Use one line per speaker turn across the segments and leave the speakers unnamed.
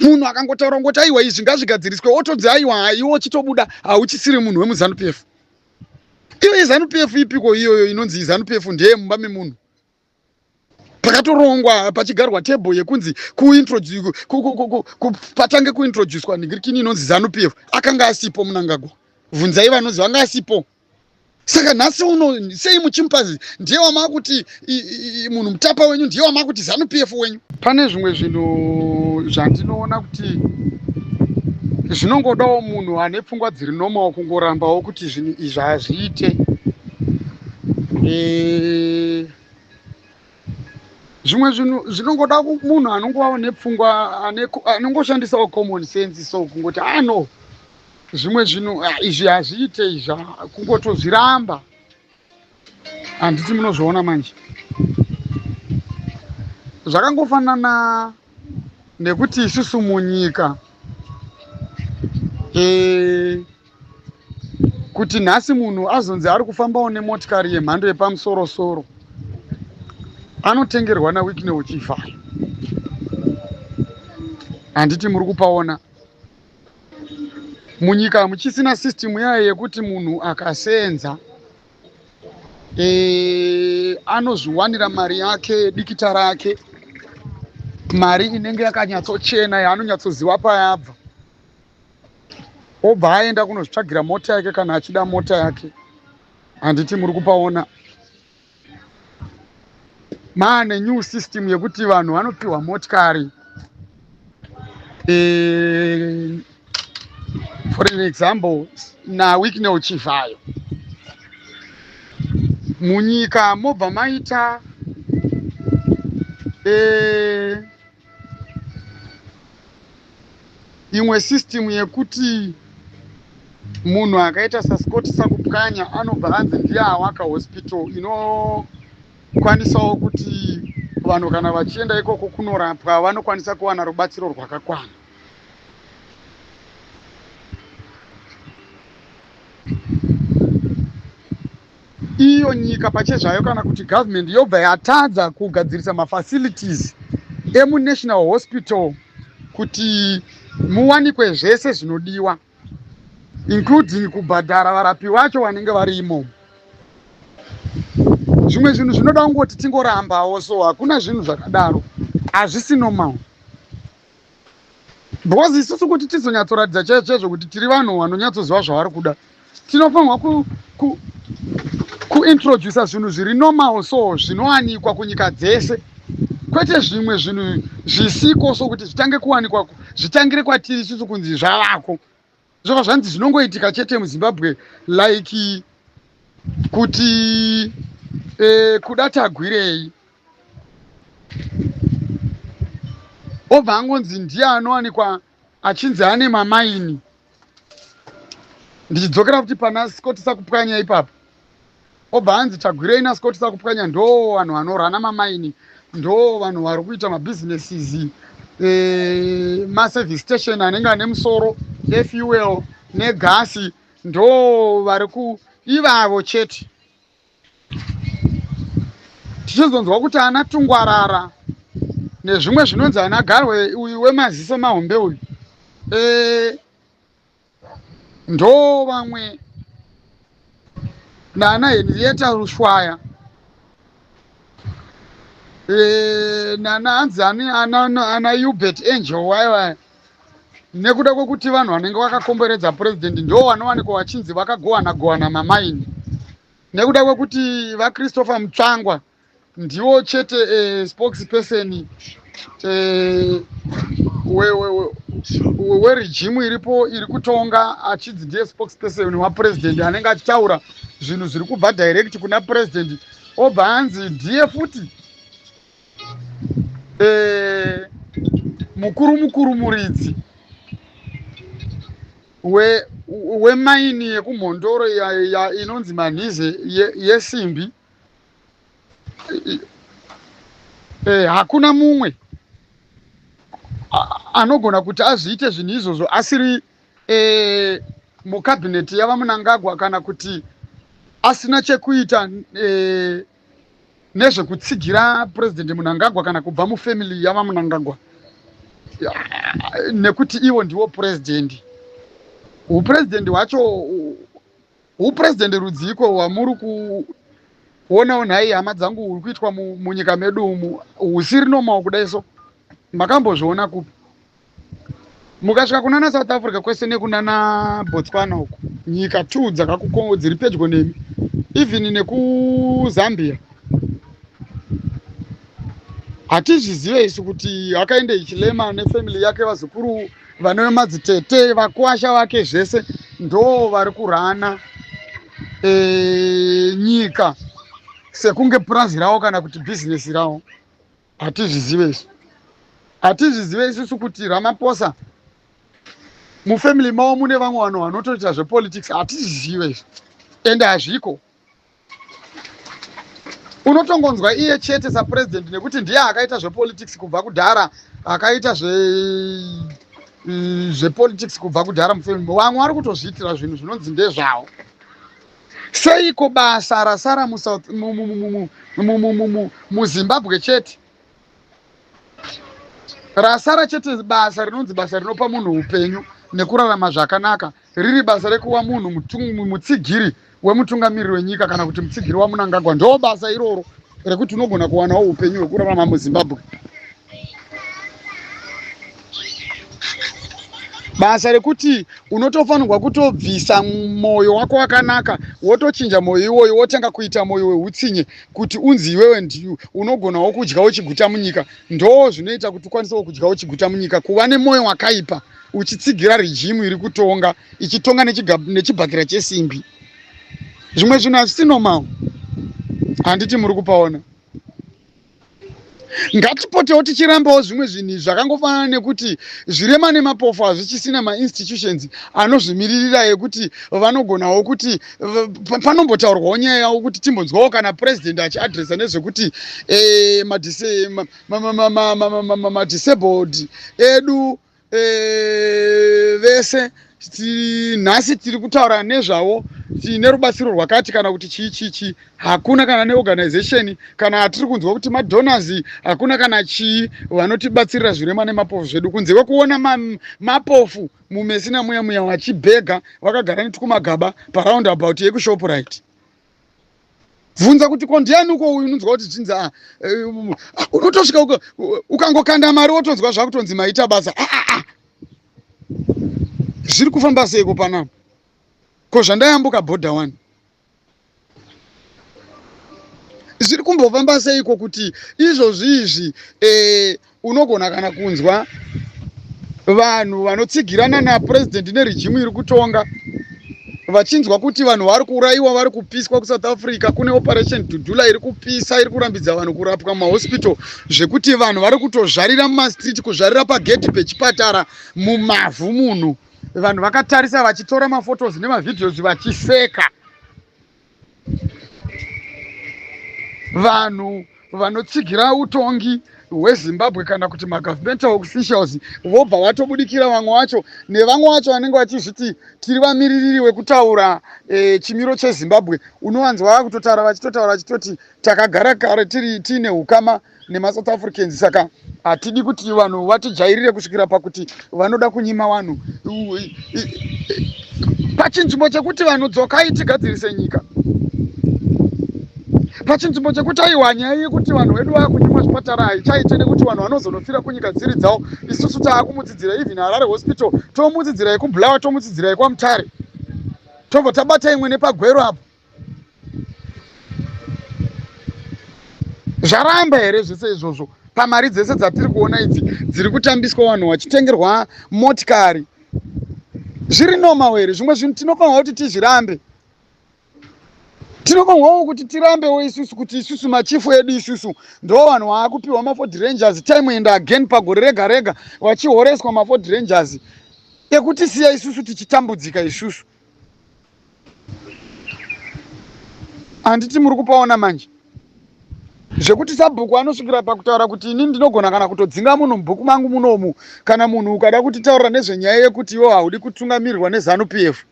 Munhu akangotaura kungoti aiwa izvi ngazvigadziriswe, otonzi aiwa haiwo, chitobuda, hauchisiri munhu wemuZanu PF. Iyo iZanu PF ipiko iyoyo inonzi iZanu PF? Ndeye mumba memunhu pakatorongwa, pachigarwa table yekunzi patange kuintroducwa nhingirikini inonzi Zanu PF. Akanga asipo Munangagwa. Bvunzai vanonzi vanga asipo. Saka nhasi uno sei muchimupa? Ndiye wamakuti munhu mutapa wenyu, ndiye wamakuti Zanu PF wenyu. Pane zvimwe zvinhu zvandinoona kuti zvinongodawo munhu ane pfungwa dziri normal kungorambawo kuti zvinhu izvi hazviite. Zvimwe zvinhu zvinongoda munhu anongovawo nepfungwa, anongoshandisawo common sense, so kungoti, ah no, zvimwe zvinhu izvi hazviite izvi, kungotozviramba. Handiti munozviona manje? Zvakangofanana nekuti isusu munyika, kuti nhasi munhu azonzi ari kufambawo nemotikari yemhando yepamusorosoro, anotengerwa naWicknell Chivayo. Handiti muri kupaona? Munyika muchisina system yayo yekuti munhu akasenza anozviwanira mari yake, dikita rake, mari inenge yakanyatsochena yaanonyatsoziva payabva, obva aenda kunozvitsvagira mota yake kana achida mota yake. Handiti muri kupaona? Maane new system yekuti vanhu vanopiwa motikari. For an example, naWicknell Chivayo. Munyika mobva maita imwe system yekuti munhu akaita saScott Sakupwanya anobva anzi ndiye awaka hospital inokwanisawo kuti vanhu kana vachienda ikoko kunorapwa vanokwanisa kuwana rubatsiro rwakakwana. Iyo nyika pachezvayo kana kuti government yobva yatadza kugadzirisa mafacilities emunational hospital kuti muwanikwe zvese zvinodiwa, including kubhadhara varapi vacho vanenge vari imomo. Zvimwe zvinhu zvinoda kungoti tingorambawo, so hakuna zvinhu zvakadaro, hazvisi normal, because isusu kuti tizonyatsoratidza chaizvo chaizvo kuti tiri vanhu vanonyatsoziva zvavari kuda, tinofanirwa kuintroduca zvinhu zviri normal, so zvinowanikwa kunyika dzese, kwete zvimwe zvinhu zvisiko, so kuti zvitange kuwanikwa, zvitangire kwatiri isusu kunzi zvavako, zvobva zvanzi zvinongoitika chete muZimbabwe, like kuti kuda Tagwirei obva angonzi ndiye anowanikwa achinzi ane mamaini. Ndichidzokera kuti pana Scott Sakupwanya ipapo, obva anzi Tagwirei naScott Sakupwanya ndo vanhu vanorana mamaini, ndo vanhu vari kuita mabusinesses, maservice station anenge ane musoro efuel negasi, ndo vari ku ivavo chete. Tichizonzwa kuti ana Tungwarara nezvimwe zvinonzi ana Garwe uyu wemaziso mahombe uyu, ndo vamwe naana Henrietta Rushwaya, nana hanzi ani, ana Uebert Angel waiwaya, nekuda kwekuti vanhu vanenge vakakomberedza purezidendi ndo vanowanikwa vachinzi vakagowana gowana mamaini, nekuda kwekuti vaChristopher Mutsvangwa ndiwo chete spokesperson weregime iripo iri kutonga, achinzi ndiye spokesperson wapurezidendi anenge achitaura zvinhu zviri kubva direct kuna purezidendi, obva anzi ndiye futi mukuru mukuru muridzi wemaini yekuMhondoro inonzi Manhize yesimbi. Hakuna mumwe anogona kuti azviite zvinhu izvozvo asiri mukabhineti yavaMunangagwa kana kuti asina chekuita nezvekutsigira Purezidendi Munangagwa kana kubva mufamily yavaMunangagwa. Nekuti ivo ndivo purezidendi. Hupurezidendi hwacho hupurezidendi rudziiko hwamuri kuonawo nhai hama dzangu huri kuitwa munyika medu umu husiri normal kudai so? Makambozviona kupi? Mukasvika kunana South Africa kwese nekunana Botswana uku, nyika two dzakakuko dziri pedyo nemi, even nekuZambia, hatizvizive isu kuti akaende Hichilema nefamily yake, vazukuru vanove madzitete, vakwasha vake, zvese ndo vari kurana nyika sekunge purazi ravo kana kuti bhizinesi ravo. Hatizvizive isu, hatizvizive isusu kuti Ramaphosa mufamily mavo mune vamwe vanhu vanotoita zvepolitics. Hatizvizive isu, ende hazviko. Unotongonzwa iye chete sapurezidendi nekuti ndiye akaita zvepolitics kubva kudhara, akaita zvepolitics kubva kudhara mufamily. Vamwe vari kutozviitira zvinhu zvinonzi ndezvavo. Seiko basa rasara muZimbabwe chete, rasara chete basa rinonzi basa rinopa munhu upenyu nekurarama zvakanaka, riri basa rekuva munhu mutsigiri wemutungamiriri wenyika kana kuti mutsigiri waMunangagwa? Ndo basa iroro rekuti unogona kuwanawo upenyu hwekurarama muZimbabwe? Basa rekuti unotofanirwa kutobvisa mwoyo wako wakanaka, wotochinja mwoyo iwoyo, wotanga kuita mwoyo weutsinye kuti unzi iwewe ndiyu unogonawo kudya uchiguta munyika. Ndo zvinoita kuti ukwanisewo kudya uchiguta munyika, kuva nemwoyo wakaipa uchitsigira regime iri kutonga, ichitonga nechibhakira chesimbi. Zvimwe zvinhu hazvisi normal, handiti muri kupaona? Ngatipotewo tichirambawo zvimwe zvinhu zvakangofanana nekuti zvirema nemapofu hazvichisina mainstitutions anozvimiririra ekuti vanogonawo kuti panombotaurwawo nyaya yavo, kuti timbonzwawo kana president achiadresa nezvekuti madisabled edu vese nhasi tiri kutaura nezvavo, tine rubatsiro rwakati kana kuti chii chii chii. Hakuna kana neorganization kana atiri kunzwa kuti madonors, hakuna kana chii vanotibatsirira zvirema nemapofu zvedu, kunze kwekuona mapofu muMesina muya muya vachibhega vakagara netukumagaba paroundabout yekuShoprite. Bvunza kuti ko ndiani uko uyu, unonzwa kuti zvinzi unotosvika ukangokanda mari, wotonzwa zvakutonzi maita basa. Ah, zviri kufamba seiko panapa? Ko zvandayambuka bhodha one, zviri kumbofamba seiko kuti izvozvi izvi unogona kana kunzwa vanhu vanotsigirana napurezidendi neregime iri kutonga vachinzwa kuti vanhu vari kuurayiwa, vari kupiswa kuSouth Africa, kune Operation Dudula iri kupisa, iri kurambidza vanhu kurapwa mumahospital, zvekuti vanhu vari kutozvarira mumastreet, kuzvarira pagedhi pechipatara mumavhu, munhu vanhu vakatarisa, vachitora maphotos nemavideos vachiseka. Vanhu vanotsigira utongi hweZimbabwe kana kuti magovernmental officials vobva vatobudikira, vamwe vacho nevamwe vacho vanenge vachizviti tiri vamiririri wekutaura chimiro cheZimbabwe, unowanzwa vakutotaura, vachitotaura vachitoti takagara kare tiri tiine ukama nemaSouth Africans, saka hatidi kuti vanhu vatijairire kusvikira pakuti vanoda kunyima vanhu, pachinzvimbo chekuti vanhu dzokai tigadzirise nyika, pachinzvimbo chekuti aiwa, nyaya yekuti vanhu vedu vakunyimwa zvipatara haichaite nekuti vanhu vanozonofira kunyika dziri dzavo. Isusu taakumutsidzira even Harare Hospital, tomutsidzira yekuBulawa, tomutsidzira yekwaMutare, tobva tabata imwe nepaGwero apo. Zvaramba here zvese izvozvo pamari dzese dzatiri kuona idzi dziri kutambiswa, vanhu vachitengerwa motikari? Zviri normal here? Zvimwe zvinhu tinofanirwa kuti tizvirambe. Tinofanirwawo kuti tirambewo isusu kuti isusu machifu edu isusu ndo vanhu vaakupiwa maFord Rangers time and again, pagore rega rega vachihoreswa maFord Rangers ekutisiya isusu tichitambudzika isusu. Handiti muri kupaona manje zvekuti sabhuku anosvikira pakutaura kuti ini ndinogona kana kutodzinga munhu mubhuku mangu munomu kana munhu ukada kutitaurira nezvenyaya yekuti iwo haudi kutungamirirwa neZANU PF?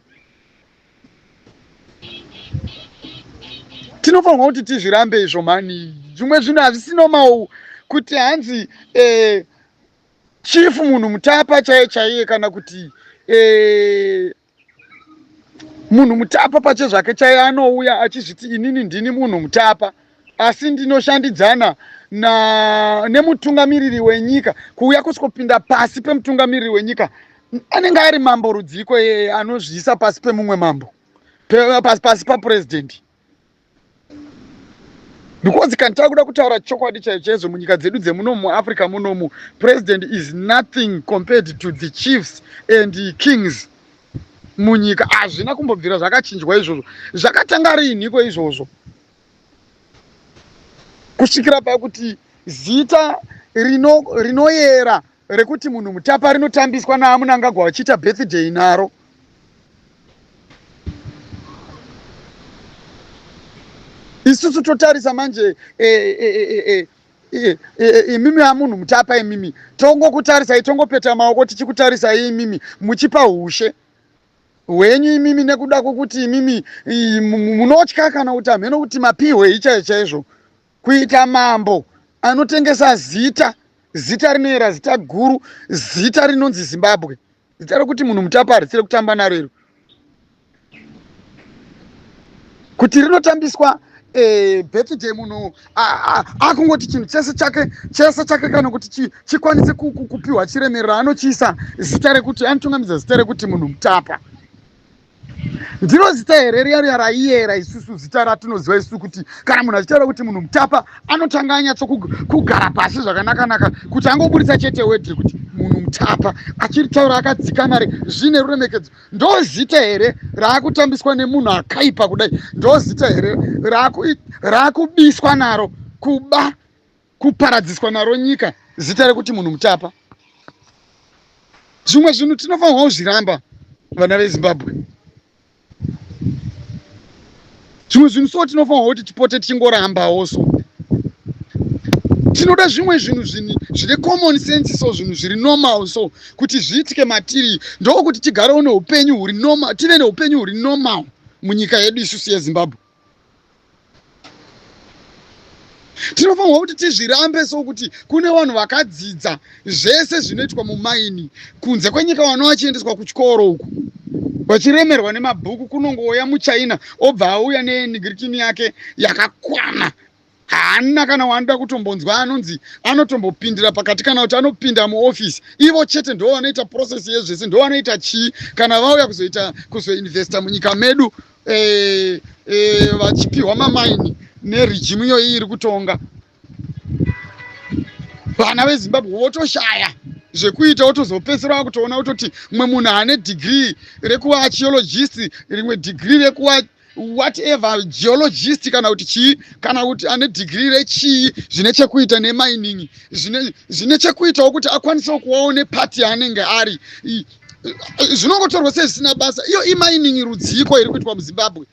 Tinofanirwa kuti tizvirambe izvo mani. Zvimwe zvinhu hazvisi normal kuti hanzi Chief munhu mutapa chaiye chaiye kana kuti eh, munhu mutapa pachezvake chaiye anouya achizviti inini ndini munhu mutapa asi ndinoshandidzana na nemutungamiriri wenyika kuuya kusvikopinda pasi pemutungamiriri wenyika anenge ari mambo rudziko iyeye anozviisa pasi pemumwe mambo pasi pasi papurezidendi because kana takuda kutaura chokwadi chaicho chaizvo munyika dzedu dzemunomu muafrica munomu president is nothing compared to the chiefs and the kings munyika hazvina kumbobvira zvakachinjwa izvozvo zvakatanga riinhiko izvozvo kusvikira pakuti zita rinoyera rino rekuti munhu mutapa rinotambiswa naamunangagwa vachiita birthday naro isusu totarisa manje e, e, e, imimi amunhu mutapa imimi tongokutarisai tongopeta maoko tichikutarisai imimi muchipa ushe hwenyu imimi nekuda kwokuti imimi munotya kana kuti hameno kuti mapihwei chaizvo chaizvo kuita mambo anotengesa zita zita rinoera zita guru zita rinonzi zimbabwe zita rekuti munhu mutapa harisire kutamba naro iro kuti rinotambiswa eh, birthday munhu akungoti chinhu chese chake chese chake kana kuti chikwanise kupiwa chiremerero anochiisa zita rekuti anotungamidza zita rekuti munhu mutapa ndiro zita here riya riya raiyera isusu zita ratinoziva isusu kuti kana munhu achitaura kuti munhu mutapa anotanga anyatso kugara pasi zvakanakanaka kuti angoburitsa chete wedhi kuti munhu mutapa achiritaura akadzikama re zvine ruremekedzo ndo zita here raakutambiswa nemunhu akaipa kudai ndo zita here raakubiswa naro kuba kuparadziswa naro nyika zita rekuti munhu mutapa zvimwe zvinhu tinofanirwa kuzviramba vana vezimbabwe zvimwe zvinhu so tinofanirwa kuti tipote tichingorambawo so tinoda zvimwe zvinhu zvine common sense so zvinhu zviri normal so kuti zviitike matiri ndokuti tigarewo neupenyu huri normal tive neupenyu huri normal munyika yedu isusu yezimbabwe tinofanirwa kuti tizvirambe sokuti kune vanhu vakadzidza zvese zvinoitwa mumaini kunze kwenyika vana vachiendeswa kuchikoro uku vachiremerwa nemabhuku kunongouya muchina obva auya nenigirikini yake yakakwana haana kana waanoda kutombonzwa anonzi anotombopindira pakati kana kuti anopinda muofisi ivo chete ndo vanoita process yezvese ndo vanoita chii kana vauya kuzoita kuzoinvesta munyika medu eh, eh, vachipiwa mamaini neregimu iyoyi iri kutonga vana vezimbabwe votoshaya zvekuita wotozopedzisira wakutoona kutoti mumwe munhu ane degree rekuva archaeologist rimwe degree rekuva whatever geologist kana kuti chii kana kuti ane degree rechii zvine chekuita nemining zvine chekuitawo kuti akwanisewo kuvawo nepati yaanenge ari zvinongotorwa sezvisina basa iyo imining rudziko iri kuitwa muzimbabwe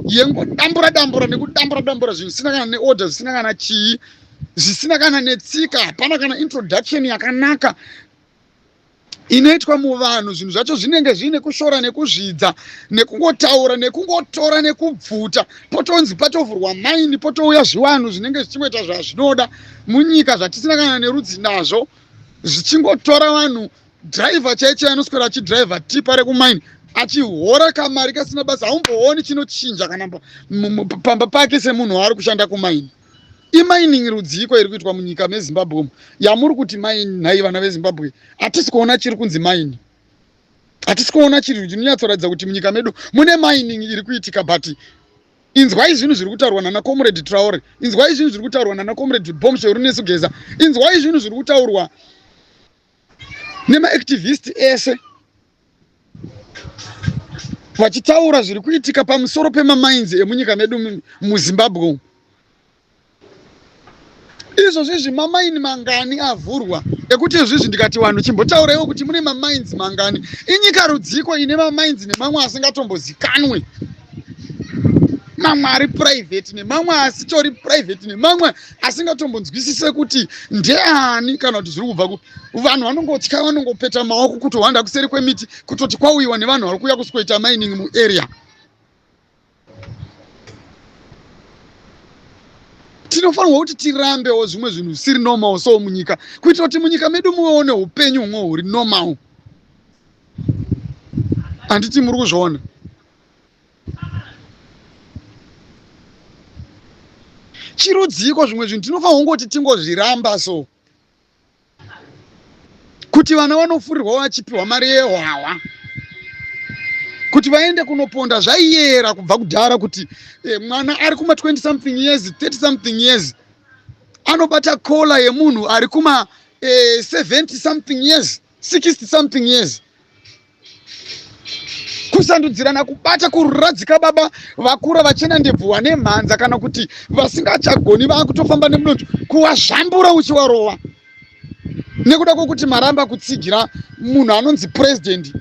yengodambura dambura nekudambura dambura zvinhu zvisina kana neorder zvisina kana chii zvisina kana netsika hapana kana introduction yakanaka inoitwa muvanhu zvinhu zvacho zvinenge zviine kushora nekuzvidza nekungotaura nekungotora nekubvuta potonzi patovhurwa maini potouya zviwanhu zvinenge zvichingoita zvazvinoda munyika zvatisina kana nerudzi nazvo zvichingotora vanhu driver chaicho anoswera achidriver tipa rekumaini achihora kamari kasina basa haumbooni chinochinja kana pamba pake semunhu waari kushanda kumaini imining rudziiko iri kuitwa munyika mezimbabwe umu yamuri kuti maini nhai vana vezimbabwe hatisi kuona chiri kunzi maini hatisi kuona chiri chinonyatsoratidza kuti munyika medu mune mining iri kuitika but inzwai zvinhu zviri kutaurwa nana comrade traore inzwai zvinhu zviri kutaurwa nana comrade bombshell runesu geza inzwai zvinhu zviri kutaurwa nemaactivist ese vachitaura zviri kuitika pamusoro pemamainzi emunyika medu muzimbabwe umu izvozvi izvi mamaini mangani avhurwa ekuti izvizvi ndikati vanhu chimbotauraiwo kuti mune mamainzi mangani inyika rudziko ine mamainzi nemamwe asingatombozikanwe mamwe ari private nemamwe asitori private nemamwe asingatombonzwisise kuti ndeani kana kuti zviri kubva kupi vanhu vanongotya vanongopeta maoko kutohwanda kuseri kwemiti kutoti kwauyiwa nevanhu vari kuuya kusikoita mining muarea Tinofanirwa kuti tirambewo zvimwe zvinhu zvisiri normal so munyika, kuitira kuti munyika medu muvewo neupenyu humwe huri normal. Handiti muri kuzviona? Chirudziko zvimwe zvinhu tinofanirwa kungoti tingozviramba so kuti vana vanofurirwa vachipiwa mari yehwahwa kuti vaende kunoponda. Zvaiyera kubva kudhara kuti mwana ari kuma 20 something years, 30 something years anobata kola yemunhu ari kuma 70 something years, 60 something years. Kusandudzirana kubata, kuradzika baba vakura vachena ndebvu vane mhanza, kana kuti vasingachagoni vakutofamba nemudonzvo, kuvazvambura uchivarova nekuda kwokuti maramba kutsigira munhu anonzi purezidendi.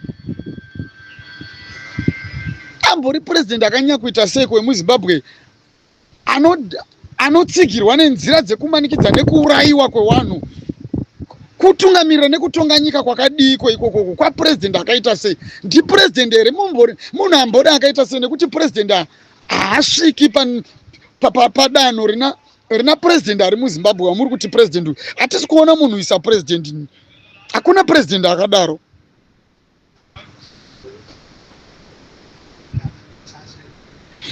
Ambori purezidendi akanyanya kuita seiko wemuZimbabwe anotsigirwa nenzira dzekumanikidza nekuurayiwa kwevanhu? Kutungamirira nekutonga nyika kwakadiiko ikokoko kwapurezidendi akaita sei? Ndipurezidendi here mumbori munhu amboda akaita sei? Nekuti purezidendi haasviki padanho rina purezidendi ari muZimbabwe wamuri kuti purezidendi uyu. Hatisi kuona munhu isa purezidendi, hakuna purezidendi akadaro.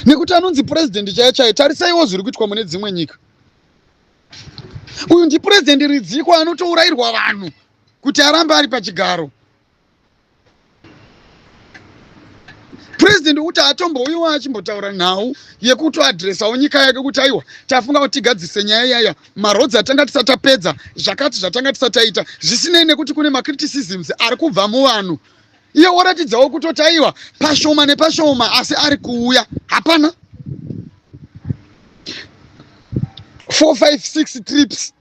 Nekuti anonzi purezidendi chaiyo chaiyo, tarisaiwo zviri kuitwa mune dzimwe nyika. Uyu ndipurezidendi ridziko anotourayirwa vanhu kuti arambe ari pachigaro? Purezidendi wekuti hatombouyiwa achimbotaura nhau yekutoadhiresawo nyika yake kuti aiwa, tafunga kuti tigadzise nyaya iyaya, marodzi atanga tisati tapedza, zvakati zvatanga tisati taita, zvisinei nekuti kune macriticisms ari kubva muvanhu, iye woratidzawo kutoti aiwa, pashoma nepashoma asi ari kuuya. Hapana. 4 5 6 trips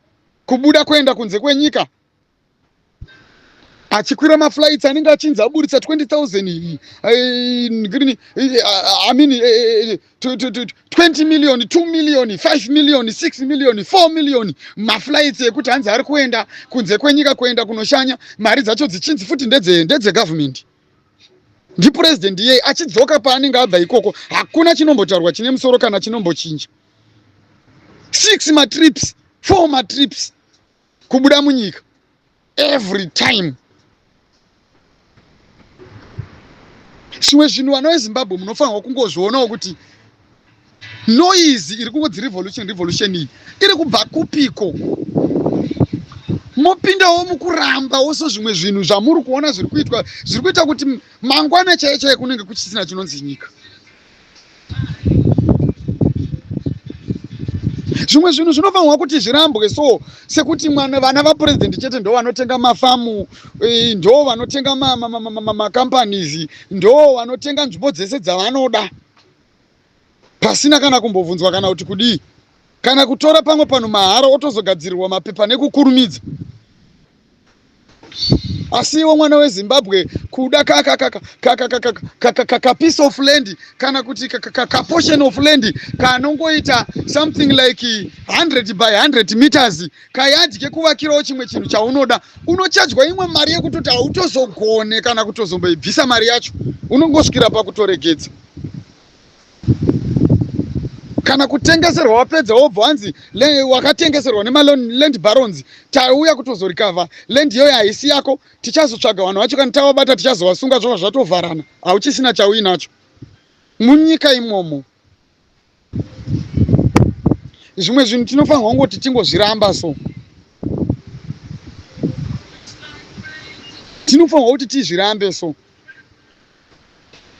kubuda kuenda kunze kwenyika, achikwira maflights anenge achinzi aburitsa 20,000 green, I mean 20 million, 2 million, 5 million, 6 million, 4 million, maflights ekuti hanzi ari kuenda kunze kwenyika kuenda kunoshanya. Mari dzacho dzichinzi futi ndedzegovernment. Ndipurezidendi iyeye achidzoka paanenge abva ikoko, hakuna chinombotaurwa chine musoro kana chinombochinja. 6 matrips, 4 matrips kubuda munyika every time. Zvimwe zvinhu vana veZimbabwe munofanirwa kungozvionawo kuti noise iri kungodzi revolution, revolution iyi iri kubva kupiko? Mopindawo mukurambawo so zvimwe zvinhu zvamuri kuona zviri kuitwa zviri kuita kuti mangwana chaiyo chaiyo kunenge kuchisina chinonzi nyika. Zvimwe zvinhu zvinofanirwa kuti zvirambwe so, sekuti mwana vana vapurezidendi chete ndo vanotenga mafamu, ndo vanotenga macompanies, ndo vanotenga nzvimbo dzese dzavanoda pasina kana kumbobvunzwa kana kuti kudii, kana kutora pamwe panhu mahara otozogadzirirwa mapepa nekukurumidza. Asi iwo mwana weZimbabwe kuda ka piece of land kana kuti ka portion of land kanongoita something like 100 by 100 meters, kayadhi kekuvakirawo chimwe chinhu chaunoda, unochajwa imwe mari yekutoti hautozogone kana kutozomboibvisa mari yacho, unongosvikira pakutoregedza kana kutengeserwa. Wapedza wobva wanzi wakatengeserwa nemaland barons, tauya kutozorikavha land iyoyo, haisi yako, tichazotsvaga vanhu vacho, kana tavabata tichazovasunga. Zvova zvatovharana, hauchisina chauinacho munyika imomo. Zvimwe zvinhu tinofanirwa kungoti tingozviramba so, tinofanirwa kuti tizvirambe so,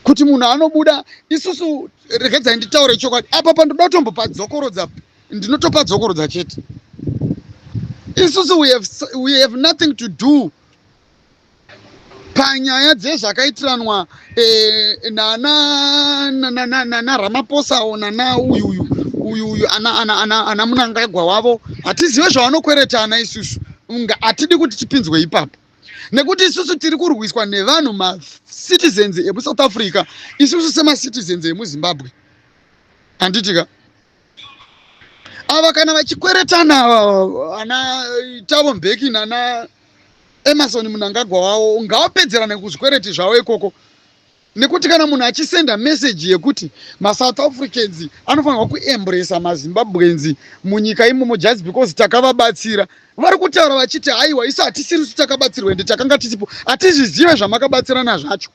kuti munhu anobuda. Isusu, regedzai nditaure chokwadi apa, pandoda kutombopadzokorodza, ndinotopadzokorodza chete. Isusu we have nothing to do panyaya dzezvakaitiranwa nana Ramaphosawo, nana uyuyu uyuyu, ana Munangagwa wavo. Hatizive zvavanokweretana isusu, hatidi kuti tipinzwe ipapo, nekuti isusu tiri kurwiswa nevanhu macitizens emuSouth Africa, isusu semacitizens emuZimbabwe, handiti ka? Ava kana vachikweretana ana Thabo Mbeki nana Emmerson Munangagwa wavo, ngavapedzerane kuzvikwereti zvavo ikoko. Nekuti kana munhu achisenda meseji yekuti maSouth Africans anofanirwa kuembresa maZimbabweans munyika imomo just because takavabatsira, vari kutaura vachiti haiwa, isu hatisirisu takabatsirwa ende takanga tisipo, hatizvizive zvamakabatsirana zvacho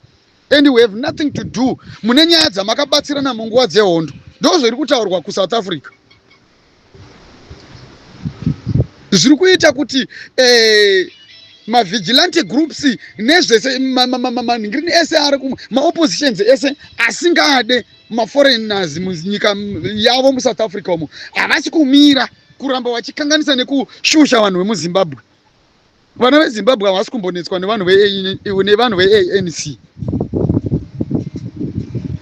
and we have nothing to do mune nyaya dzamakabatsirana munguva dzehondo. Ndozviri kutaurwa kuSouth Africa. Zviri kuita kuti mavigilante groups nezvese manhingirini ese ari maoppositions ese asingade maforeigners munyika yavo muSouth Africa umo havasi kumira kuramba vachikanganisa nekushusha vanhu vemuZimbabwe. Vana veZimbabwe havasi kumbonetswa nevanhu veANC.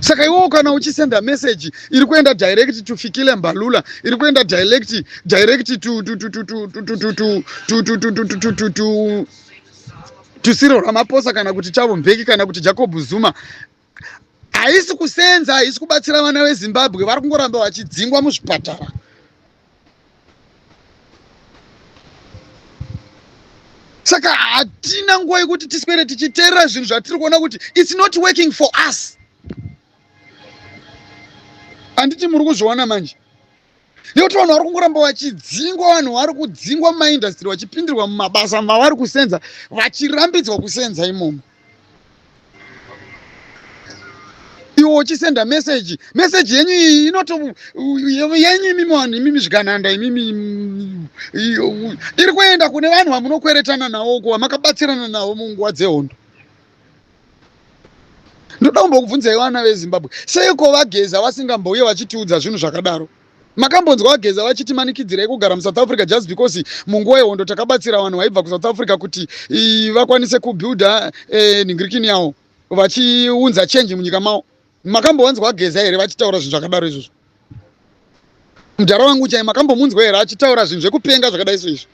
Saka iwowo kana uchisenda message iri kuenda direct to Fikile Mbalula, iri kuenda direct direct to to to to to to to to to to to to to to to to Cyril Ramaphosa kana kuti Thabo Mbeki kana kuti Jacob Zuma, haisi kusenza, haisi kubatsira vana veZimbabwe vari kungoramba vachidzingwa muzvipatara. Saka hatina nguva yekuti tiswere tichiteerera zvinhu zvatiri kuona kuti it's not working for us. Handiti muri kuzviona manje? Nekuti vanhu vari kungoramba vachidzingwa, vanhu vari kudzingwa mumaindastry, vachipindirwa mumabasa mavari kusenza, vachirambidzwa kusenza imomo. Iwe uchisenda meseji, meseji yenyu iyi inoto yenyu imimi vanhu imimi zvigananda imimi iri kuenda kune vanhu vamunokweretana navo uko vamakabatsirana navo munguva dzehondo. Ndoda kumbokubvunzai vana veZimbabwe, seiko vaGeza vasingambouye vachitiudza zvinhu zvakadaro? Makambonzwa vaGeza vachiti manikidzirai kugara muSouth Africa just because munguva yehondo takabatsira vanhu vaibva kuSouth Africa kuti vakwanise kubuilda nhingirikini yavo vachiunza change munyika mavo? Makambovanzwa vaGeza here vachitaura zvinhu zvakadaro izvozvo? Mudhara wangu chai, makambomunzwa here achitaura zvinhu zvekupenga zvakadai so izvi?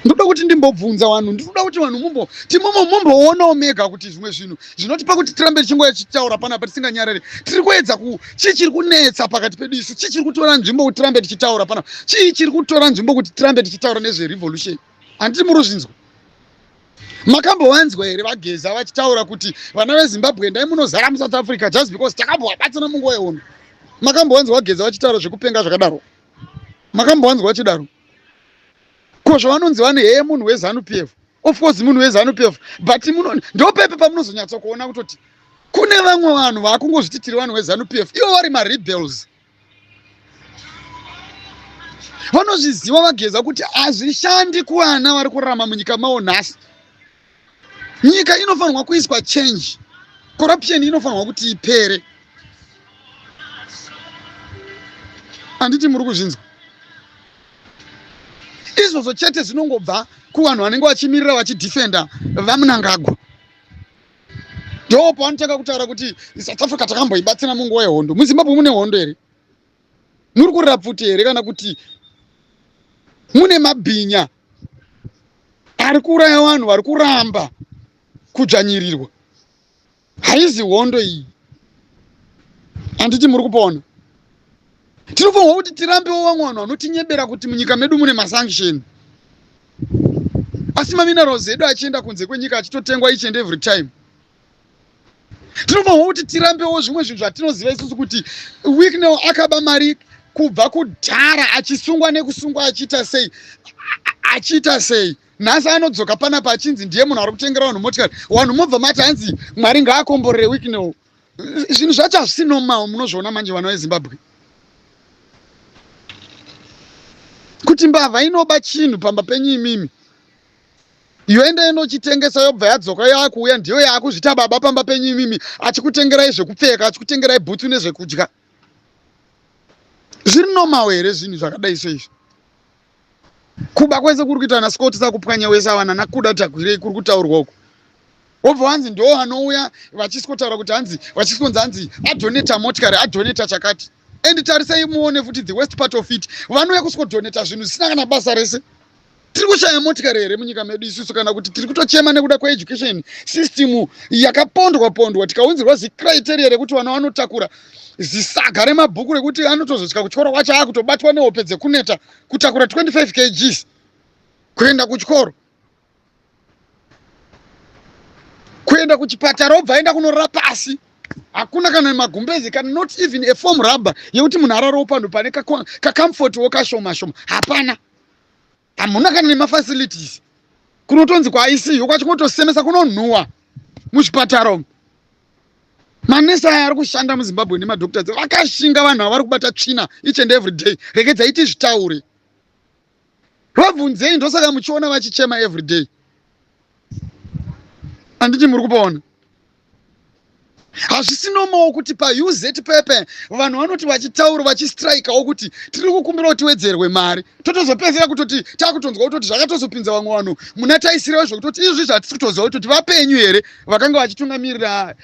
Ndoda kuti ndimbobvunza vanhu, ndinoda kuti vanhu mumbo timomo mumboonawo mega kuti zvimwe zvinhu zvinotipa kuti tirambe tichingoya tichitaura panapa tisinganyarari. Tiri kuedza ku chii chiri kunetsa pakati pedu isu? Chii chiri kutora nzvimbo kuti tirambe tichitaura panapa? Chii chiri kutora nzvimbo kuti tirambe tichitaura nezverevolution? Handiti muri kuzvinzwa? Makambovanzwa here vaGeza vachitaura kuti vana veZimbabwe endai munozara muSouth Africa just because takambovabatsira munguva yehondo? Makambovanzwa vaGeza vachitaura zvekupenga zvakadaro? Makambovanzwa vachidaro? Ko zvavanonzi vane heye munhu weZanu PF, of course munhu weZanu PF, but ndopepe pamunozonyatsokuona kutoti kune vamwe vanhu vaakungozviti tiri vanhu veZanu PF ivo vari marebels. Vanozviziva vaGeza kuti hazvishandi kuvana vari kurarama munyika mavo nhasi. Nyika inofanirwa kuiswa change, corruption inofanirwa kuti ipere. Handiti muri kuzvinzwa izvozvo? Chete zvinongobva kuvanhu vanenge vachimirira vachidefenda vaMnangagwa, ndo pavanotanga kutaura kuti South Africa takamboibatsira munguva yehondo. MuZimbabwe mune hondo here? Muri kurira pfuti here? Kana kuti mune mabhinya ari kuuraya vanhu vari kuramba kudzvanyirirwa? Haizi hondo iyi, handiti muri kupona? Tinofanirwa kuti tirambewo vamwe vanhu vanotinyebera kuti munyika medu mune masanction, asi maminerals edu achienda kunze kwenyika achitotengwa each and every time. Tinofanirwa kuti tirambewo zvimwe zvinhu zvatinoziva isusu kuti Wicknell akaba mari kubva kudhara, achisungwa nekusungwa, achiita sei, achiita sei. Nhasi anodzoka panapa achinzi ndiye munhu ari kutengera vanhu motikari. Vanhu mobva mati hanzi Mwari ngaakomborere Wicknell. Zvinhu zvacho hazvisi normal. Munozviona manje vana veZimbabwe kuti mbavha inoba chinhu pamba penyu imimi, yoenda inochitengesa, yobva yadzoka, yakuuya ndiyo yaakuzvita baba pamba penyu imimi, achikutengerai zvekupfeka, achikutengerai bhutsu nezvekudya. Zviri normal here zvinhu zvakadai so izvi? Kuba kwese kuri kuita naScott Sakupwanya wese ava nanaKuda Tagwirei kuri kutaurwa uku, wobva wanzi ndo anouya vachisikotaura kuti hanzi vachisikonzi hanzi adonata motikari, adonata chakati. And tarisai muone futi the worst part of it, vanouya kusikodonata zvinhu zvisina kana basa rese. Tiri kushaya motikari here munyika medu isusu, kana kuti tiri kutochema nekuda kweeducation system yakapondwa pondwa, tikaunzirwa zicriteria rekuti vana vanotakura zisaga remabhuku rekuti anotozosvika kuchikoro kwacho akutobatwa nehope dzekuneta kutakura 25 kgs kuenda kuchikoro? Kuenda kuchipatara obva aenda kunorara pasi, hakuna kana magumbezi, kana not even a foam rubber yekuti munhu ararewo panhu pane kacomfortwo kashoma shoma, hapana. Hamuna kana nemafacilities. Kunotonzi kwaICU kwacho kunotosemesa, kunonhuwa muzvipatara umu. Manesi aya ari kushanda muZimbabwe nemadoctors vakashinga, vanhu ava vari kubata tsvina each and every day. Regedzai tizvitaure, vabvunzei, ndosaka muchiona vachichema every day. Handiti muri kupaona? Hazvisi normal kuti paUZ pepe vanhu vanoti vachitaura vachistrikawo kuti tiri kukumbira kuti tiwedzerwe mari, totozopedzera kutoti takutonzwa kutoti zvakatozopinza vamwe vanhu muna taisirewo, zvekutoti izvi zvatisi kutoziva kutoti vapenyu here vakanga vachitungamirira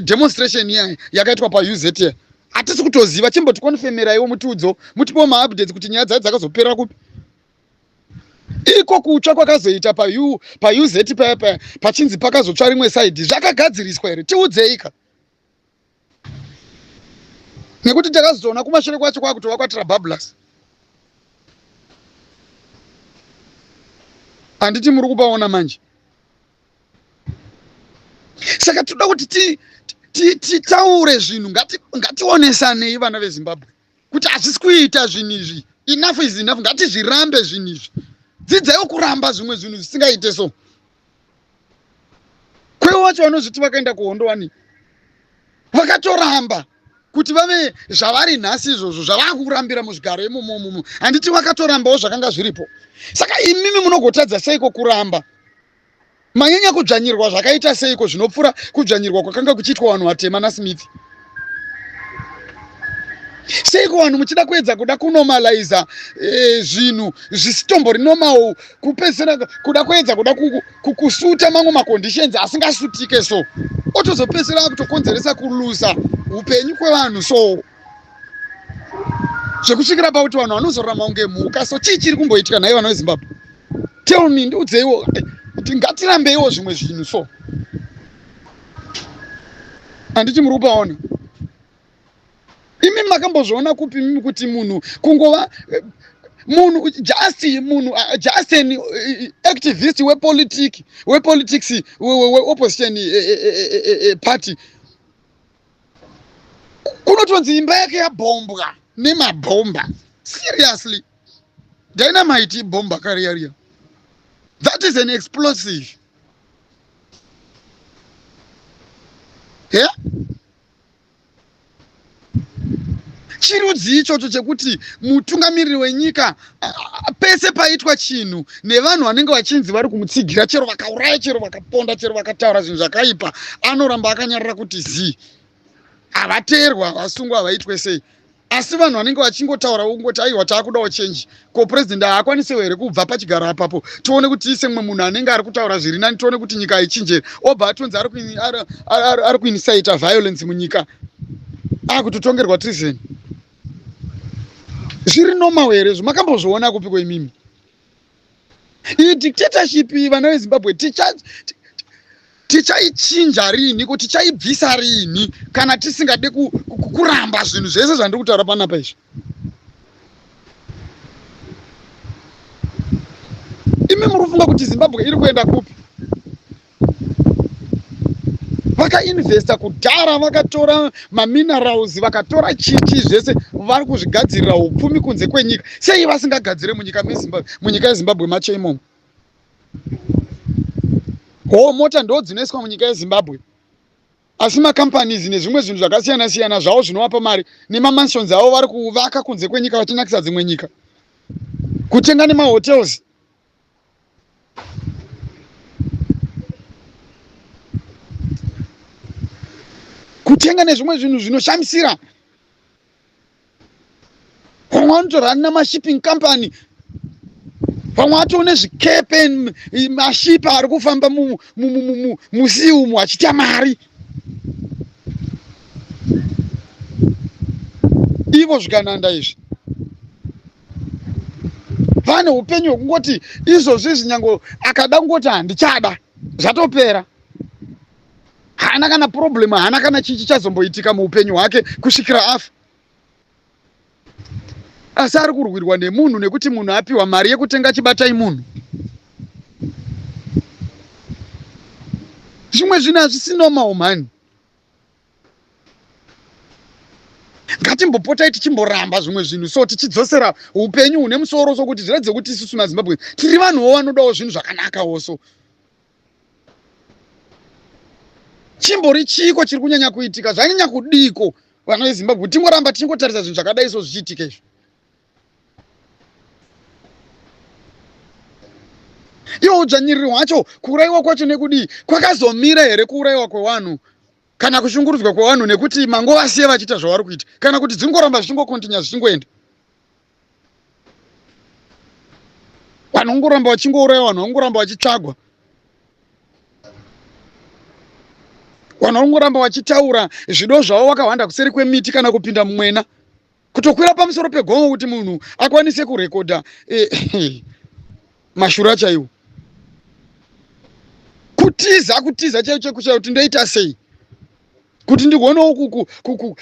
demonstration iya yakaitwa paUZ iya, hatisi kutoziva. Chimbotikonfemeraiwo, mutiudzo, mutipewo maupdates kuti nyaya dzacho dzakazopera kupi. Iko kutsva kwakazoita paUZ paya paya pachinzi pakazotsva rimwe side, zvakagadziriswa here? Tiudzeika, nekuti takazotoona kumashure kwacho kwakutova kwaTrabablas. Handiti muri kupaona manje? Saka toda kuti titaure zvinhu, ngationesanei vana veZimbabwe kuti hazvisi kuita zvinhu izvi. Enough is enough, ngatizvirambe zvinhu izvi. Dzidzaiwo kuramba zvimwe zvinhu zvisingaite. So kwevo vacho vanozviti vakaenda kuhondo wani, vakatoramba kuti vave zvavari nhasi izvozvo zvavakurambira muzvigaro imomomomo. Handiti vakatorambawo zvakanga zviripo? Saka imimi munogotadza seiko kuramba? Manyanya kudzvanyirwa zvakaita seiko zvinopfuura kudzvanyirwa kwakanga kuchiitwa vanhu vatema naSmith? Seiko vanhu muchida kuedza kuda kunormaliza zvinhu zvisitombori normal, kupedzisira kuda kuedza kuda kusuta mamwe maconditions asingasutike, so otozopedzisira akutokonzeresa kulusa upenyu kwevanhu, so zvekusvikira pakuti vanhu vanozorarama kunge mhuka? So chii chiri kumboitika nhai vanhu veZimbabwe? Tell me, ndiudzeiwo kuti ngatirambeiwo zvimwe zvinhu. So handiti muri kupaona imi? Makambozviona kupi mimi kuti munhu kungova munhu, just munhu, just an activist wepolitic wepolitics, weopposition party, kunotonzi imba yake yabhombwa nemabhomba? Seriously, dynamite ibhomba kariya riya, that is an explosive, yeah? Chirudzi ichocho chekuti mutungamiriri wenyika, pese paitwa chinhu nevanhu vanenge vachinzi vari kumutsigira, chero vakauraya, chero vakaponda, chero vakataura zvinhu zvakaipa, anoramba akanyarara kuti zii, havateerwa, havasungwa, havaitwe sei. Asi vanhu vanenge vachingotaura kungoti aiwa, taakudawo change, ko president haakwanisewo here kubva pachigaro apapo, tione kuti ise mumwe munhu anenge ari kutaura zviri nani, tione kuti nyika haichinjeri? Obva atonzi ari kuincita violence munyika, akutotongerwa treason. Zviri normal here izvo? Makambozviona kupi kweimimi iyi dictatorship iyi? Vana veZimbabwe, tichaichinja rini ko? Tichaibvisa rini kana tisingade kuramba zvinhu zvese zvandiri kutaura panapa izvi? Imi muri kufunga kuti Zimbabwe iri kuenda kupi? Vakainvesta kudhara, vakatora maminerals, vakatora chichi zvese, vari kuzvigadzirira upfumi kunze kwenyika. Sei vasingagadzire munyika meZimbabwe, munyika yeZimbabwe macho imomo? Ho, mota ndo dzinoiswa munyika yeZimbabwe, asi macompanies nezvimwe zvinhu zvakasiyana siyana zvavo zvinovapa mari nemamansions avo vari kuvaka kunze kwenyika, vachinakisa dzimwe nyika, kutenga nemahotels. Kutenga nezvimwe zvinhu zvinoshamisira. Vamwe vanotorana mashipping company, vamwe vatoo nezvikepe, mashipa ari kufamba musea umu achiita mari ivo. Zvikananda izvi vane upenyu hwekungoti izvozvi izvi, nyange akada kungoti handichada, zvatopera, haana kana problem, haana kana chii chichazomboitika muupenyu hwake kusvikira afa. Asi ari kurwirwa nemunhu nekuti munhu apiwa mari yekutenga chibatai munhu. Zvimwe zvinhu hazvisi normal mhani. Ngatimbopotai tichimboramba zvimwe zvinhu so tichidzosera upenyu hune musoro so kuti zviratidze kuti isusu maZimbabwe tiri vanhuwo vanodawo zvinhu zvakanakawo so. Chimbori chiiko chiri kunyanya kuitika? Zvanyanya kudiiko vana veZimbabwe? Tingoramba tichingotarisa zvinhu zvakadai so zvichiitika izvi. Iwo udzvanyiriri hwacho, kuurayiwa kwacho nekudii kwakazomira here kuurayiwa kwevanhu kana kushungurudzwa kwevanhu nekuti mangovasiya vachiita zvavari kuita kana kuti dzingoramba zvichingokontinya zvichingoenda? Vanhu vongoramba vachingouraya, vanhu vongoramba vachitsvagwa, vanhu vongoramba vachitaura zvido zvavo vakahwanda kuseri kwemiti kana kupinda mumwena, kutokwira pamusoro pegomo kuti munhu akwanise kurekodha eh, mashura chaiwo, kutiza, kutiza chaicho chekushaya kuti ndoita sei kuti ndigonewo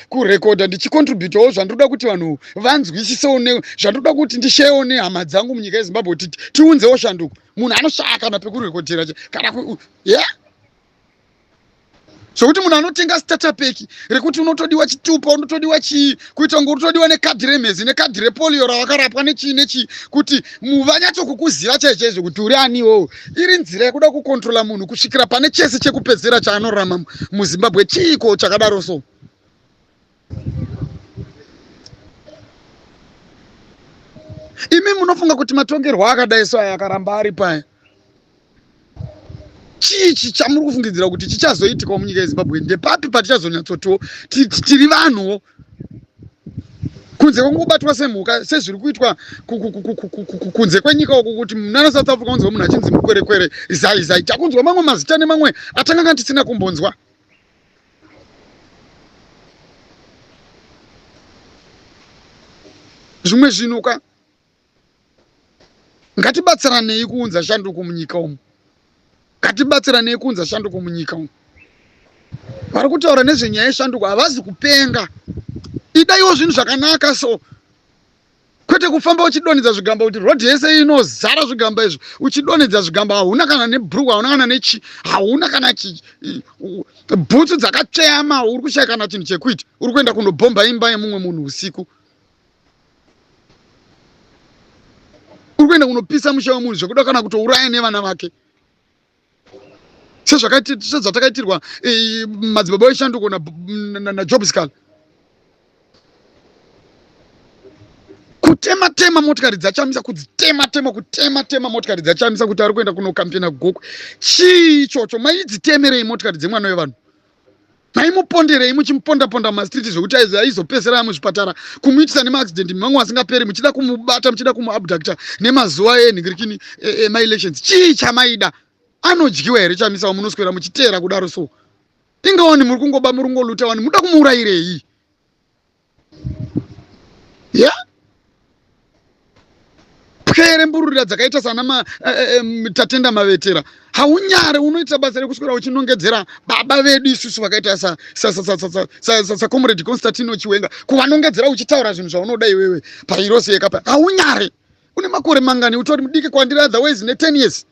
kurekodha ndichicontributawo zvandinoda kuti vanhu vanzwisisewo, zvandinoda kuti ndisheyewo nehama dzangu munyika yeZimbabwe kuti tiunzewo shanduko. Munhu anoshaya kana pekurekodhera kana yeah zvokuti munhu anotenga starter pack rekuti unotodiwa chitupa, unotodiwa chii, kuita kunge unotodiwa nekadhi remhezi nekadhi repolio ravakarapwa nechii nechii kuti vanyatsokukuziva chaichaizvo kuti uri ani iwowo. Iri nzira yekuda kukontrola munhu kusvikira pane chese chekupedzera chaanorarama muZimbabwe. Chiiko chakadaro so? Imi munofunga kuti matongerwo akadai so aya akaramba ari paya, chii chamuri kufungidzira kuti chichazoitikawo munyika yeZimbabwe? Ndepapi patichazonyatsotiwo tiri vanhuwo kunze kwekungobatwa semhuka sezviri kuitwa kunze kwenyika uku, kuti nana South Africa unzwa munhu achinzi mukwerekwere, zai zai, takunzwa mamwe mazita nemamwe atanganga tisina kumbonzwa. Zvimwe zvinhu ka, ngatibatsiranei kuunza shanduko munyika umu, ngatibatsiranei kuunza shanduko munyika umu. Vari kutaura nezvenyaya yeshanduko havazi kupenga. Idaiwo zvinhu zvakanaka so, kwete kufamba uchidonhedza zvigamba kuti rodhi yese inozara zvigamba izvi, uchidonhedza zvigamba, hauna kana nebhuruku, hauna kana nechi, hauna kana bhutsu dzakatsveyama, uri kushaya kana chinhu chekuita, uri kuenda kunobhomba imba yemumwe munhu usiku, uri kuenda kunopisa musha wemunhu zvekuda kana kutouraya nevana vake sezvatakaitirwa madzibaba eshanduko naJob Sikhala, kutema tema motikari dzaChamisa, kudzitema tema, kutema tema motikari dzaChamisa kuti ari kuenda kunokampena Gokwe. Chii ichocho? Maidzitemerei motikari dzemwana wevanhu? Maimuponderei muchimuponda ponda mumastreet zvekuti aizopedzera muzvipatara, kumuitisa nemaaccident mamwe asingaperi, muchida kumubata, muchida kumuabducta nemazuva enhingirikini emaelections? Chii chamaida? Anodyiwa here Chamisa wamunoswera muchiteera kudaro so? Ingawani muri kungoba, muri kungoluta wani, muda kumuurayirei? Ya pwere mbururira dzakaita sana ma, eh, eh, Tatenda Mavetera, haunyare? Unoita basa rekuswera uchinongedzera baba vedu isusu vakaita saComrade Constantino Chiwenga, kuvanongedzera uchitaura zvinhu zvaunoda iwewe pairose yekapa. Haunyare? Une makore mangani? Utori mudiki kwandiri otherwise ne10 years.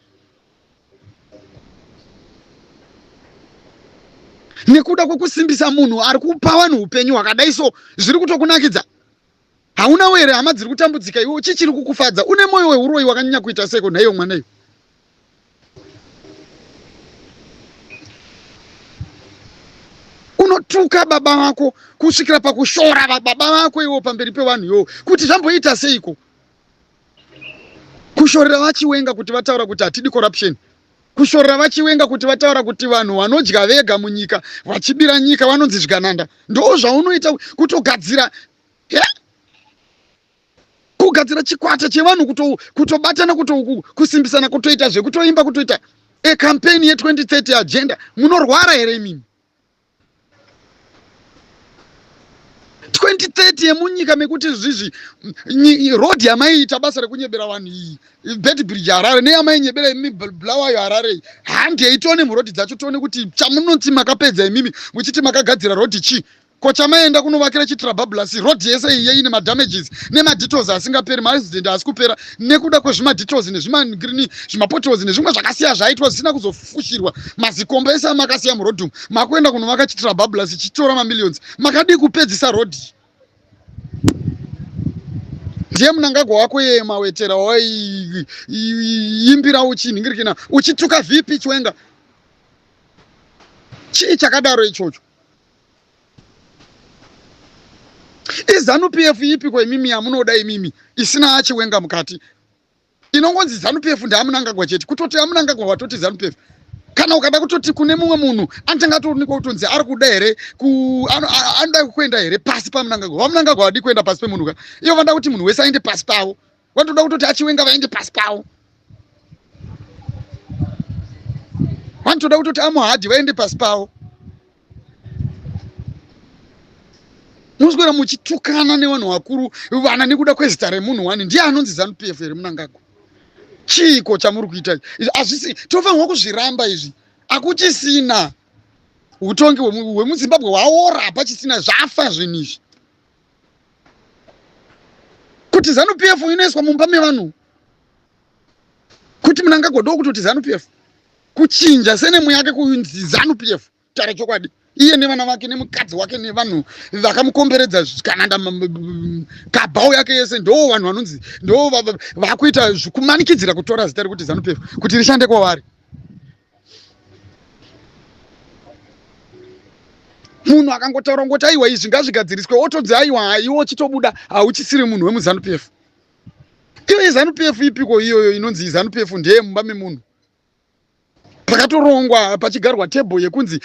Nekuda kwekusimbisa munhu ari kupa vanhu upenyu hwakadai so, zviri kutokunakidza? Haunawo here hama dziri kutambudzika iwe? Chichiri kukufadza? Une mwoyo weuroyi wakanyanya kuita seko nhaiyo mwana iwe? Unotuka baba vako kusvikira pakushora baba vako iwo pamberi pevanhu iwo, kuti zvamboita seiko? Kushorera vaChiwenga kuti vataura kuti hatidi corruption, kushorera vaChiwenga kuti vataura kuti vanhu vanodya vega munyika vachibira nyika vanonzi zvigananda. Ndo zvaunoita, kutogadzira, kugadzira chikwata chevanhu, kutobatana, kusimbisana, kutoita zvekutoimba, kutoita ecampaign ye2030 agenda. Munorwara here imimi? 2030 yemunyika mekuti zvizvi road yamaiita basa rekunyebera vanhu iyi, Beitbridge Harare, neyamainyebera imi Bulawayo Harare iyi, handei tione murodhi dzacho, tione kuti chamunoti makapedza imimi muchiti makagadzira rodhi chii. Ko chamaenda kunovakira chitrabablas road yese iye ine madamages nemadetours asingaperi, maaccident asi kupera nekuda kwezvimadetours nezvimagreen zvimapotholes nezvimwe zvakasiya zvaitwa zvisina kuzofushirwa. Mazikomba ese amakasiya muroad umu makuenda kunovaka chitrabablas chitora mamillions. Makadii kupedzisa road? Ndiye Mnangagwa wako yeye mawetera waiimbira uchinhingirikina uchituka VP Chiwenga. Chii chakadaro ichocho? IZanu PF ipi ko imimi yamunoda imimi isina aChiwenga mukati? Inongonzi Zanu PF ndaaMnangagwa chete. Kutoti aMnangagwa watoti Zanu PF. Kana ukada kutoti kune mumwe munhu anotanga atoonekwa kutonzi ari kuda here anoda kuenda here pasi paMnangagwa. VaMnangagwa vadi kuenda pasi pemunhu ka. Ivo vanoda kuti munhu wese aende pasi pavo. Vanotoda kutoti aChiwenga vaende pasi pavo. Vanotoda kutoti aMohadi vaende pasi pavo. Munoswera muchitukana nevanhu vakuru vana nekuda kwezita remunhu wani. Ndiye anonzi Zanu PF here Mnangagwa? Chiiko chamuri kuita izvi? Hazvisi, tofanirwa kuzviramba izvi. Hakuchisina utongi hwemuZimbabwe hwaora, hapachisina, zvafa zvinhu izvi. Kuti Zanu PF inoiswa mumba mevanhu, kuti Mnangagwa ndokutoti Zanu PF, kuchinja senemu yake kunzi Zanu PF. Taura chokwadi, iye nevana vake nemukadzi wake nevanhu vakamukomberedza kananda kabhau yake yese ndo vanhu vanonzi ndo vakuita kumanikidzira kutora zita rekuti Zanu PF kuti rishande kwavari. Munhu akangotaura ngoti aiwa izvi ngazvigadziriswe, otonzi aiwa iwe uchitobuda hauchisiri munhu wemuZanu PF. Iyo iZanu PF ipiko iyoyo inonzi iZanu PF ndeye mumba memunhu? Pakatorongwa pachigarwa table yekunzi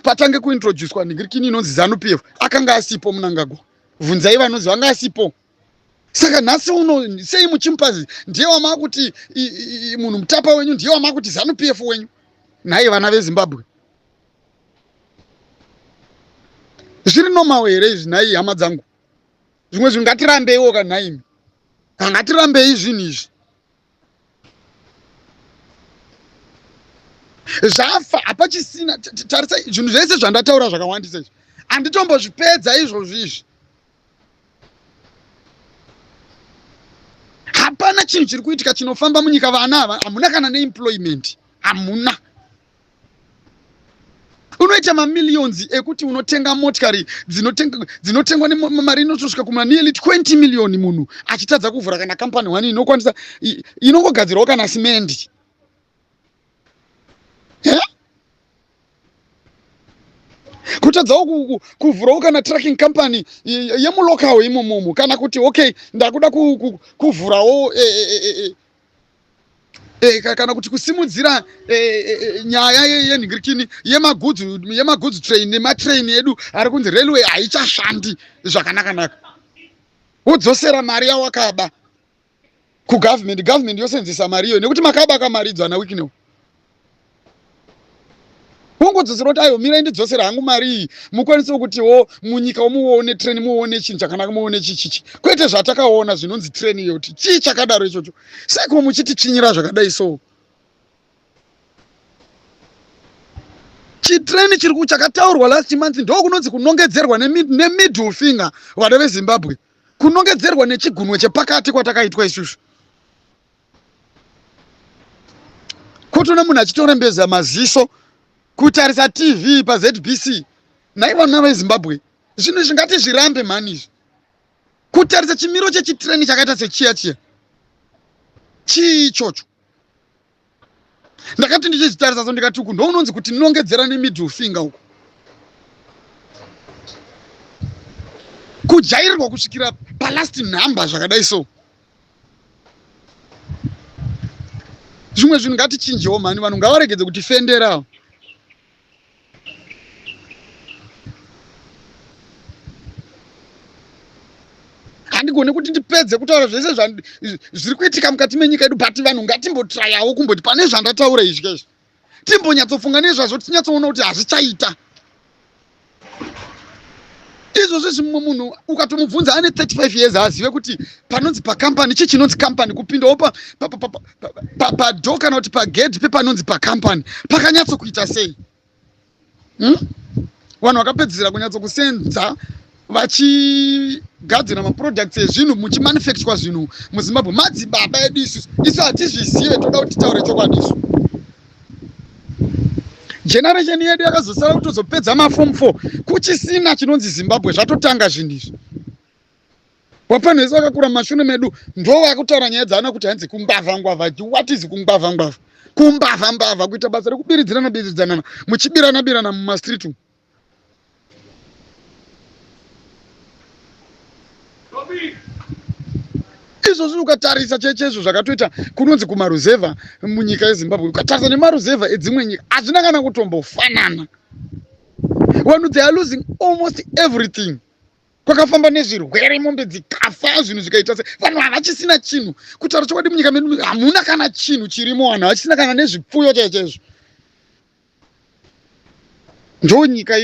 patange kuintroducwa ningirikini inonzi Zanu PF, akanga asipo Mnangagwa. Bvunzai vanonzi vanga asipo. Saka nhasi uno sei muchimupa ndiye wamakuti munhu mutapa wenyu, ndiye wamakuti Zanu PF wenyu? Nhai vana veZimbabwe, zviri normal here izvi? Nhai hama dzangu, zvimwe zvinhu ngatirambeiwo ka nhaimi, ngatirambei zvinhu izvi. Zvafa, hapachisina. Tarisai zvinhu zvese zvandataura zvakawandisa izvi, handitombozvipedza izvozvo izvi. Hapana chinhu chiri kuitika chinofamba munyika. Vana ava hamuna kana neemployment, hamuna. Unoita mamillions ekuti unotenga motikari dzinotengwa nemari inotosvika kuma nearly 20 million, munhu achitadza kuvhura kana company one inokwanisa inongogadzirawo kana simendi. Kutadzawo kuvhurawo kana trucking company yemulocal imomomo, kana kuti okay ndakuda kuvhurawo kana kuti kusimudzira nyaya yenhingirikini yemagudzi train nematrain edu ari kunzi railway haichashandi zvakanaka-naka, wodzosera mari yawakaba kugovernment, government yosenzesa mari iyoyo nekuti makaba kamari idzo ana Wicknell. Wongodzosera kuti aiwa mirai ndidzosera hangu mari iyi, mukwanisewo kutiwo munyika muone train, muone chinhu chakanaka, muone chichichi, kwete zvatakaona zvinonzi train iyo. Kuti chii chakadaro ichocho? Seiko muchititsvinyira zvakadai? So chitreni chiri chakataurwa last month ndo kunonzi kunongedzerwa nemiddle finger, vana veZimbabwe, kunongedzerwa nechigunwe chepakati kwatakaitwa isusu. Kotona munhu achitorembedza maziso kutarisa TV paZBC. Nhai vana veZimbabwe, zvinhu izvi ngatizvirambe mhani izvi. Kutarisa chimiro chechitreni chakaita sechiya chiya, chii ichocho? Ndakati ndichizvitarisa so ndikati uku ndounonzi kuti nongedzera nemiddle finger uku, kujairirwa kusvikira palast number zvakadai. So zvimwe zvinhu ngatichinjewo mhani, vanhu ngavaregedze kuti fenderawo. Handigone kuti ndipedze kutaura zvese zviri kuitika mukati menyika yedu, but vanhu ngatimbotrayawo kumboti pane zvandataura izvi kaizvi, timbonyatsofunga nezvazvo, tinyatsoona kuti hazvichaita izvozvo izvi. Mumwe munhu ukatomubvunza ane 35 years haazive kuti panonzi pakampani chii, chinonzi kampani, kupindawo padoor kana kuti pagedhi pepanonzi pakampani pakanyatsokuita sei? Vanhu vakapedzisira kunyatsokusenza vachigadzira maproducts ezvinhu, muchimanufacturwa zvinhu muZimbabwe, madzibaba edu isusu. Isu hatizvizive, toda kuti titaure chokwadi. Isu generation yedu yakazosara kutozopedza maform 4 kuchisina chinonzi Zimbabwe, zvatotanga zvinhu izvi. Wapanhu vese vakakura mumashure medu ndo vakutaura nyaya dzaana kuti hanzi kumbavha ngwavha. What is kumbavha ngwavha? Kumbavha mbavha, kuita basa rekubiridzirana biridzanana, muchibirana birana mumastreet umu. Izvozvi ukatarisa chechezvo zvakatoita kunonzi kumaruzevha munyika yeZimbabwe, ukatarisa nemaruzevha edzimwe nyika, hazvina kana kutombofanana. Vanhu, they are losing almost everything. Kwakafamba nezvirwere, mombe dzikafa, zvinhu zvikaita se vanhu havachisina chinhu. Kutaura chokwadi, munyika medu hamuna kana chinhu chirimo, vanhu havachisina kana nezvipfuyo chaichaizvo. Ndo nyika.